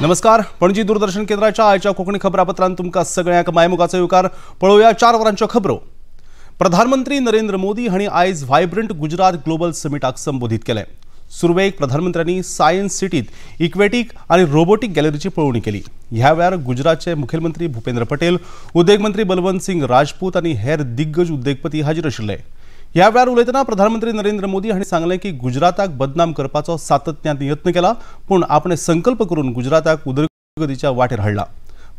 नमस्कार, पणजी दूरदर्शन केंद्राच्या आयच्या कोंकणी खबरापत्रांत तुमकां सगळ्यांक मायमुगाचो येवकार. पळोवया 4 वरांच्यो खबरो. प्रधानमंत्री नरेंद्र मोदी हांणी आयज व्हायब्रंट गुजरात ग्लोबल समिटाक संबोधीत केलें. सुरवेक प्रधानमंत्र्यांनी सायन्स सिटीत इक्वेटीक आनी रोबोटीक गॅलरीची पळोवणी केली. ह्या वेळार गुजरातचे मुखेलमंत्री भूपेंद्र पटेल, उद्देग मंत्री बलवंत सिंग राजपूत आनी हेर दिग्गज उद्देगपती हाजीर आशिल्ले. ह्या वेळार उलयतना प्रधानमंत्री नरेंद्र मोदी हांणी सांगलें की गुजराताक बदनाम करपाचो सातत्यान यत्न केला, पूण आपणे संकल्प करून गुजराताक उदरगतीच्या वाटेर हाडला.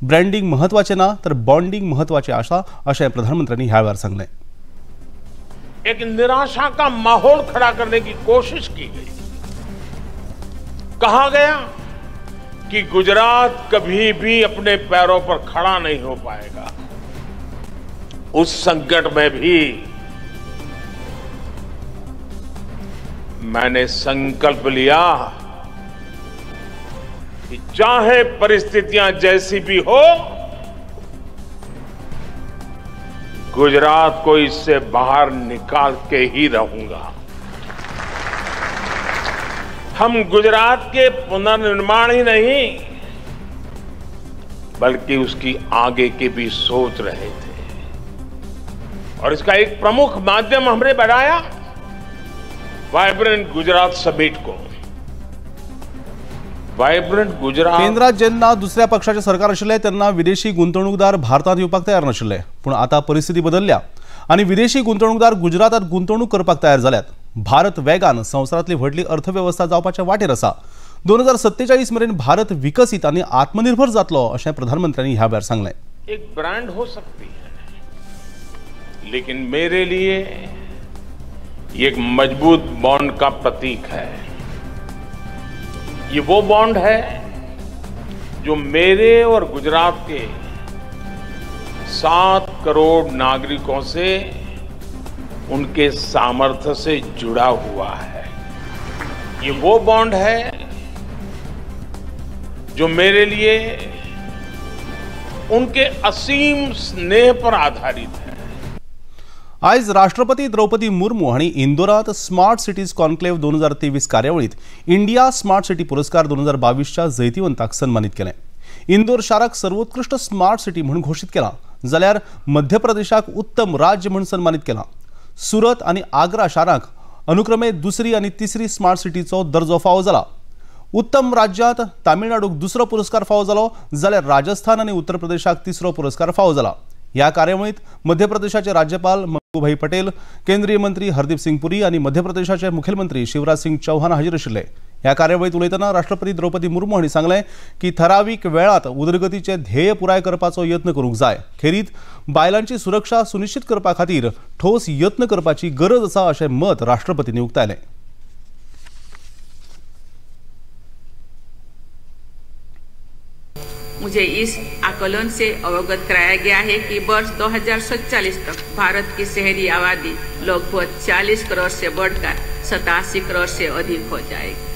ब्रँडिंग म्हत्वाचें ना तर बॉन्डिंग म्हत्वाचें आसा अशें प्रधानमंत्र्यांनी ह्या वेळार सांगलें. एक निराशा का माहौल खड़ा करने की कोशिश की गई. कहा गया कि गुजरात कभी भी अपने पैरों पर खड़ा नहीं हो पाएगा. उस संकट में भी मैंने संकल्प लिया कि चाहे परिस्थितियां जैसी भी हो, गुजरात को इससे बाहर निकाल के ही रहूंगा. हम गुजरात के पुनर्निर्माण ही नहीं बल्कि उसकी आगे की भी सोच रहे थे और इसका एक प्रमुख माध्यम हमने बनाया वाइब्रेंट गुजरात समिट को. वाइब्रेंट गुजरात केंद्रात जेन्ना दुसऱ्या पक्षाचे सरकार आशिल्लें तेन्ना विदेशी गुंतवणूकदार भारतांत येवपाक तयार नाशिल्ले, पूण आतां परिस्थिती बदलल्या आनी विदेशी गुंतवणूकदार गुजरातांत गुंतवणूक करपाक तयार जाल्यात. भारत वेगान संवसारांतली व्हडली अर्थवेवस्था जावपाच्या वाटेर आसा. 2047 मेरेन भारत विकसीत आनी आत्मनिर्भर जातलो अशें प्रधानमंत्र्यांनी ह्या वेळार सांगलें. एक ब्रांड हो सकती है, लेकिन मेरे लिए एक मजबूत बॉन्ड का प्रतीक है. ये वो बॉन्ड है जो मेरे और गुजरात के 7 करोड़ नागरिकों से, उनके सामर्थ्य से जुड़ा हुआ है. ये वो बॉन्ड है जो मेरे लिए उनके असीम स्नेह पर आधारित है. आयज राष्ट्रपती द्रौपदी मुर्मू हांणी इंदोरांत स्मार्ट सिटीज कॉन्क्लेव्ह 2023 कार्यावळींत इंडिया स्मार्ट सिटी पुरस्कार 2022च्या जैतिवंताक सन्मानीत केलें. इंदोर शाराक सर्वोत्कृष्ट स्मार्ट सिटी म्हूण घोशीत केलां, जाल्यार मध्य प्रदेशाक उत्तम राज्य म्हूण सन्मानीत केलां. सुरत आनी आग्रा शारांक अनुक्रमे दुसरी आनी तिसरी स्मार्ट सिटीचो दर्जो फावो जाला. उत्तम राज्यांत तामिळनाडूक दुसरो पुरस्कार फावो जालो, जाल्यार राजस्थान आनी उत्तर प्रदेशाक तिसरो पुरस्कार फावो जाला. ह्या कार्यावळींत मध्य प्रदेशाचे राज्यपाल मंगूभाई पटेल, केंद्रीय मंत्री हरदीप सिंग पुरी आनी मध्य प्रदेशाचे मुखेलमंत्री शिवराज सिंग चौहान हाजीर आशिल्ले. ह्या कार्यावळींत उलयतना राष्ट्रपती द्रौपदी मुर्मू हांणी सांगलें की थरावीक वेळांत उदरगतीचे ध्येय पुराय करपाचो यत्न करूंक जाय. खेरीत बायलांची सुरक्षा सुनिश्चित करपा खातीर ठोस यत्न करपाची गरज आसा अशें मत राष्ट्रपतींनी उक्तायलें. मुझे इस आकलन से अवगत कराया गया है कि वर्ष 2047 तक भारत की शहरी आबादी लगभग 40 करोड़ से बढ़कर 87 करोड़ से अधिक हो जाएगी.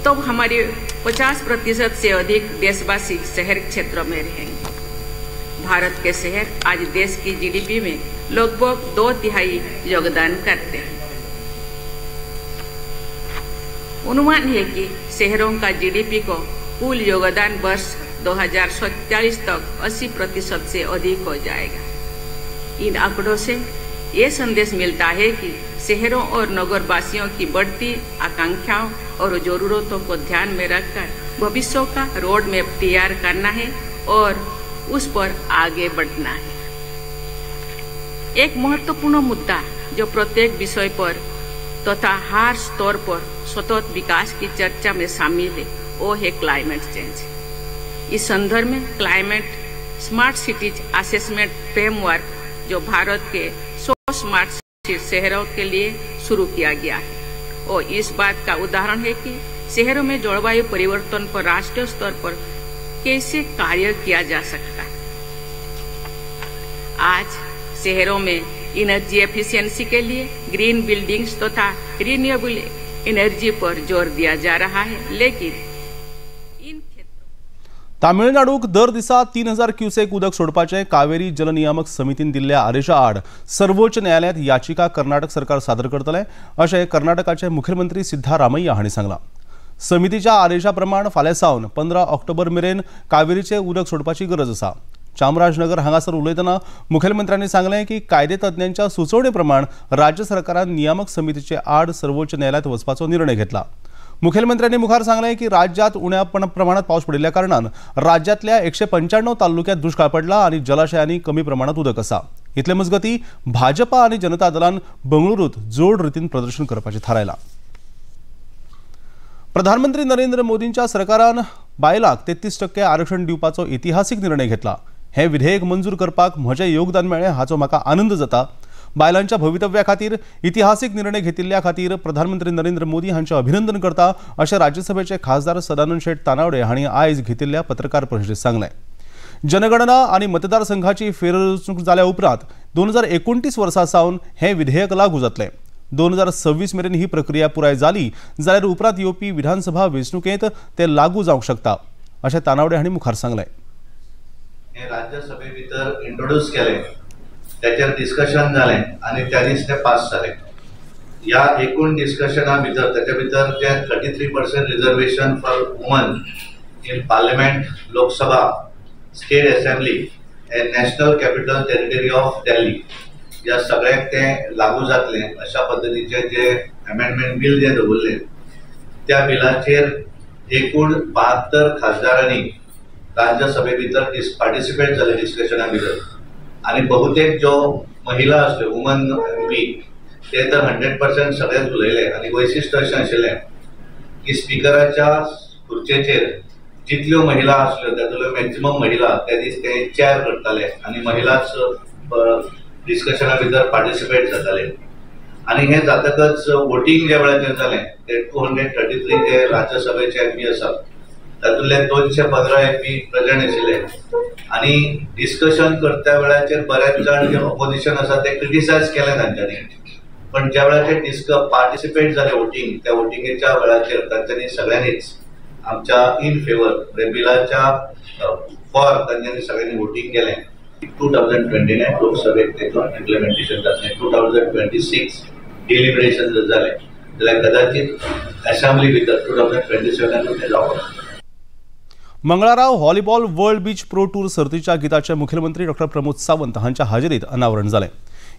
तब हमारे 50% से अधिक देशवासी शहर क्षेत्र में रहेंगे. भारत के शहर आज देश की जीडीपी में लगभग 2/3 योगदान करते हैं. अनुमान है कि शहरों का जीडीपी को कुल योगदान वर्ष 2047 तक 80% से अधिक हो जाएगा. इन आंकड़ों से ये संदेश मिलता है कि शहरों और नगरवासियों की बढ़ती आकांक्षाओं और जरूरतों को ध्यान में रखकर भविष्य का रोड मैप तैयार करना है और उस पर आगे बढ़ना है. एक महत्वपूर्ण मुद्दा जो प्रत्येक विषय पर तथा हर स्तर पर सतत विकास की चर्चा में शामिल है, वो है क्लाइमेट चेंज. इस संदर्भ में climate smart cities assessment framework जो भारत के 100 स्मार्ट शहरों के लिए शुरू किया गया है, और इस बात का उदाहरण है कि शहरों में जलवायु परिवर्तन पर राष्ट्रीय स्तर पर कैसे कार्य किया जा सकता है. आज शहरों में एनर्जी एफिशिएंसी के लिए ग्रीन बिल्डिंग्स तथा रिन्यूएबल एनर्जी पर जोर दिया जा रहा है, लेकिन तामिळनाडूक दर दिसा 3000 क्युसेक उदक सोडपाचें कावेरी जल नियामक समितीन दिल्ल्या आदेशा आड सर्वोच्च न्यायालयांत याचिका कर्नाटक सरकार सादर करतलें अशें कर्नाटकाचे मुखेलमंत्री सिद्धारामय्या हांणी सांगलां. समितीच्या आदेशा प्रमाण फाल्यां सावन 15 ऑक्टोबर मेरेन कावेरीचें उदक सोडपाची गरज आसा। चामराजनगर हांगासर उलयतना मुखेलमंत्र्यांनी सांगलें की कायदे तज्ञांच्या सुचोवणे प्रमाण राज्य सरकारान नियामक समितीचे आड सर्वोच्च न्यायालयांत वचपाचो निर्णय घेतला। मुखेलमंत्र्यांनी मुखार सांगलें की राज्यात उण्या प्रमाणात पावस पडिल्ल्या कारणान राज्यांतल्या 195 तालुक्यात दुष्काळ पडला आनी जलाशयांनी कमी प्रमाणात उदक आसा। इतले मजगती भाजपा आनी जनता दलान बंगळुरूत जोड रितीन प्रदर्शन करपाचें थारायलां। प्रधानमंत्री नरेंद्र मोदींच्या सरकारान बायलांक 33% आरक्षण दिवपाचो इतिहासीक निर्णय घेतला। हे विधेयक मंजूर करपाक म्हजें योगदान मेळ्ळें हाचो म्हाका आनंद जाता। बायलांच्या भवितव्या खातीर इतिहासीक निर्णय घेतिल्ल्या खातीर प्रधानमंत्री नरेंद्र मोदी हांचें अभिनंदन करता अशें राज्यसभेचे खासदार सदानंद शेट तानावडे हांणी आयज घेतिल्ल्या पत्रकार परिशदेंत सांगलें। जनगणना आनी मतदारसंघाची फेररचणूक जाल्या उपरांत 2029 वर्सा सावन हें विधेयक लागू जातलें। 2026 मेरेन ही प्रक्रिया पुराय जाली जाल्यार उपरांत येवपी विधानसभा वेंचणुकेंत ते लागू जावंक शकता अशें तानावडे हांणी मुखार सांगलें। हे राज्यसभे भितर इंट्रोड्यूस केलें, त्याचेर डिस्कशन जालें आनी त्या दीस ते पास जालें। ह्या एकूण डिस्कशना भितर त्याच्या भितर जे 33% reservation for woman in parliament, Lok Sabha, state assembly and national capital territory of Delhi ह्या सगळ्यांक तें लागू जातलें अशा पद्दतीचें जे अमेंडमेंट बील जें दवरलें त्या बिलाचेर एकूण 72 खासदारांनी राज्यसभे भितर पार्टिसिपेट जाले डिस्कशना भितर आनी बहुतेक ज्यो महिला आसल्यो वुमन एम पी ते तर 100% सगळेच उलयले। आनी वैशिश्ट अशें आशिल्लें की स्पिकराच्या खुर्चेचेर जितल्यो महिला आसल्यो तातूंतल्यो मॅक्झिमम महिला त्या दीस ते चेअर करताले आनी महिलाच डिस्कशना भितर पार्टिसिपेट जाताले। आनी हें जातकच वोटींग ज्या वेळाचेर जालें ते 233 जे राज्यसभेचे एम पी आसात तातूंतले 215 एम पी प्रेझेंट आशिल्ले आनी डिस्कशन करता वेळाचेर बऱ्याच जाण जे ऑपोजिशन आसा ते क्रिटिसायज केलें तांच्यांनी, पण ज्या वेळाचेर पार्टिसिपेट जाले वोटींग त्या वोटिंगेच्या वेळाचेर तांच्यांनी सगळ्यांनीच आमच्या इन फेवर म्हणजे बिलाच्या फॉर तांच्यांनी सगळ्यांनी वोटींग केलें। 2029 लोकसभेक तेचो इम्प्लिमेंटेशन जातलें। 2026 डिलिबरेशन जर जालें जाल्यार कदाचित असेंब्ली भितर 2027 तें जावपाक। मंगळारा volleyball world beach pro tour सर्तीच्या गिताचे मुखेलमंत्री डॉ प्रमोद सावंत हांच्या हाजेरीत अनावरण जालें।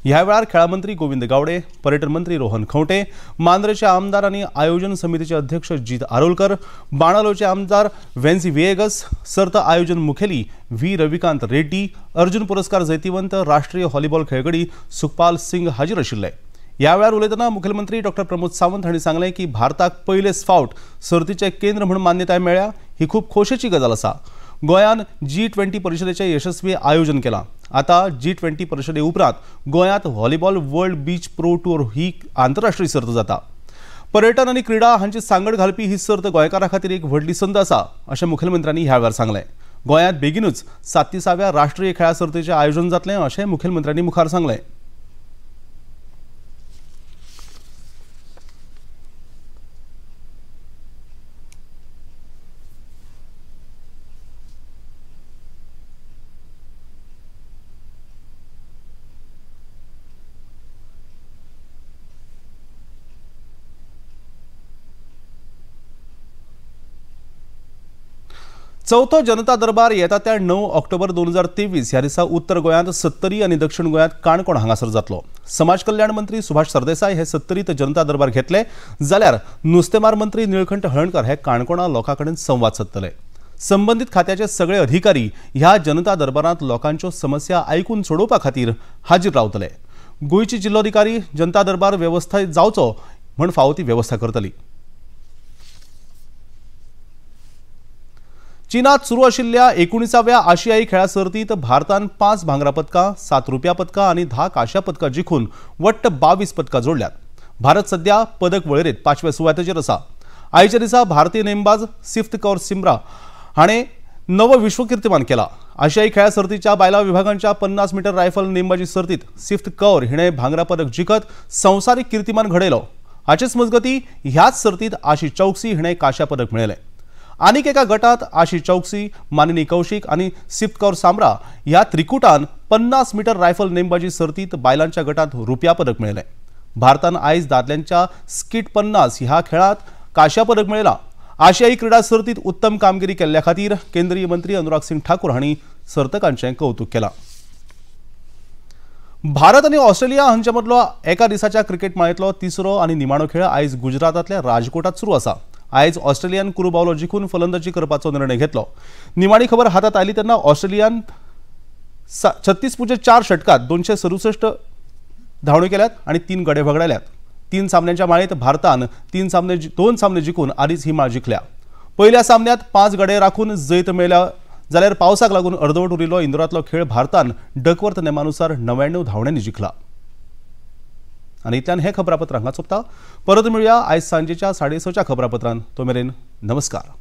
ह्या वेळार खेळा मंत्री गोविंद गावडे, पर्यटन मंत्री रोहन खंवटे, मांद्रेचे आमदार आनी आयोजन समितीचे अध्यक्ष जीत आरोलकर, बाणालोचे आमदार वेन्सी विएगस, सर्त आयोजन मुखेली व्ही रविकांत रेड्डी, अर्जुन पुरस्कार जैतिवंत राष्ट्रीय व्हॉलीबॉल खेळगडी सुखपाल सिंग हाजीर आशिल्ले। ह्या वेळार उलयतना मुखेलमंत्री डॉ प्रमोद सावंत हांणी सांगलें की भारताक पयलेच फावट सर्तीचें केंद्र म्हूण मान्यताय मेळ्ळ्या ही खूब खोशेची गजाल आसा। गोंयान G20 परिशदेचें यशस्वी आयोजन केलां। आतां G20 परिशदे उपरांत गोंयांत volleyball world beach pro tour ही आंतरराष्ट्रीय सर्त जाता। पर्यटन आनी क्रीडा हांची सांगड घालपी ही सर्त गोंयकारां खातीर एक व्हडली संद आसा अशें मुखेलमंत्र्यांनी ह्या वेळार सांगलें। गोंयांत बेगीनूच 37व्या राष्ट्रीय खेळां सर्तीचें आयोजन जातलें अशें मुखेलमंत्र्यांनी मुखार सांगलें। चौथो जनता दरबार येता त्या 9 ऑक्टोबर 2023 ह्या दिसा उत्तर गोंयांत सत्तरी आनी दक्षिण गोंयांत काणकोण हांगासर जातलो। समाज कल्याण मंत्री सुभाष सरदेसाय हे सत्तरीत जनता दरबार घेतले जाल्यार नुस्तेमार मंत्री निळकंठ हळणकर हे काणकोणा लोकां कडेन संवाद सादतले। संबंदीत खात्याचे सगळे अधिकारी ह्या जनता दरबारांत लोकांच्यो समस्या आयकून सोडोवपा खातीर हाजीर रावतले। गोंयची जिल्लोधिकारी जनता दरबार वेवस्था जावचो म्हूण फावो ती वेवस्था करतली। चीनात सुरू आशिल्ल्या 19व्या आशियाई खेळां सर्तीत भारतान 5 भांगरा पदकां, 7 रुपया पदकां आनी 10 कांश्या पदकां जिखून वट्ट 22 पदकां जोडल्यात। भारत सध्या पदक वळेरेंत 5व्या सुवातेचेर आसा। आयच्या दिसा भारतीय नेमबाज सिफ्त कौर सिमरा हाणें नवो विश्वकीर्तिमान केला। आशियाई खेळां सर्तीच्या बायलां विभागांच्या 50 मीटर रायफल नेमबाजी सर्तीत सिफ्त कौर हिणें भांगरा पदक जिखत संवसारीक कीर्तिमान घडयलो। हाचेच मजगती ह्याच सर्तीत आशी चौकसी हिणें कांश्या पदक मेळयलें। आनीक एका गटात आशी चौकसी, मानिनी कौशिक आनी सिफ्त कौर सामरा ह्या त्रिकुटान 50 मीटर रायफल नेमबाजी सर्तीत बायलांच्या गटात रुपया पदक मेळयलें। भारतान आयज दादल्यांच्या स्किट 50 ह्या खेळात कांश्या पदक मेळयला। आशियाई क्रीडा सर्तीत उत्तम कामगिरी केल्ल्या खातीर केंद्रीय मंत्री अनुराग सिंग ठाकूर हांणी सर्तकांचें कौतुक केलां। भारत आनी ऑस्ट्रेलिया हांचे मदलो एका दिसाच्या क्रिकेट माळेंतलो तिसरो आनी निमाणो खेळ आयज गुजरातांतल्या राजकोटात सुरू आसा। आयज ऑस्ट्रेलियान कुरूबावलो जिखून फलंदाजी करपाचो निर्णय घेतलो। निमाणी खबर हातात आयली तेन्ना ऑस्ट्रेलियान 36.4 षटकात 267 धांवड्यो केल्यात आनी 3 गडे वगडायल्यात। 3 सामन्यांच्या माळेंत भारतान 2 सामने जिखून आदीच ही माळ जिखल्या। पयल्या सामन्यात 5 गडे राखून जैत मेळ्ळ्या जाल्यार पावसाक लागून अर्दवट उरिल्लो इंदोरांतलो खेळ भारतान डकवर्थ नेमानुसार 99 धांवड्यांनी जिखला। आनी इतल्यान हे खबरापत्र हांगा सोंपता। परत मेळुया आयज सांजेच्या 6:30 खबरापत्रान। तो मेरेन नमस्कार।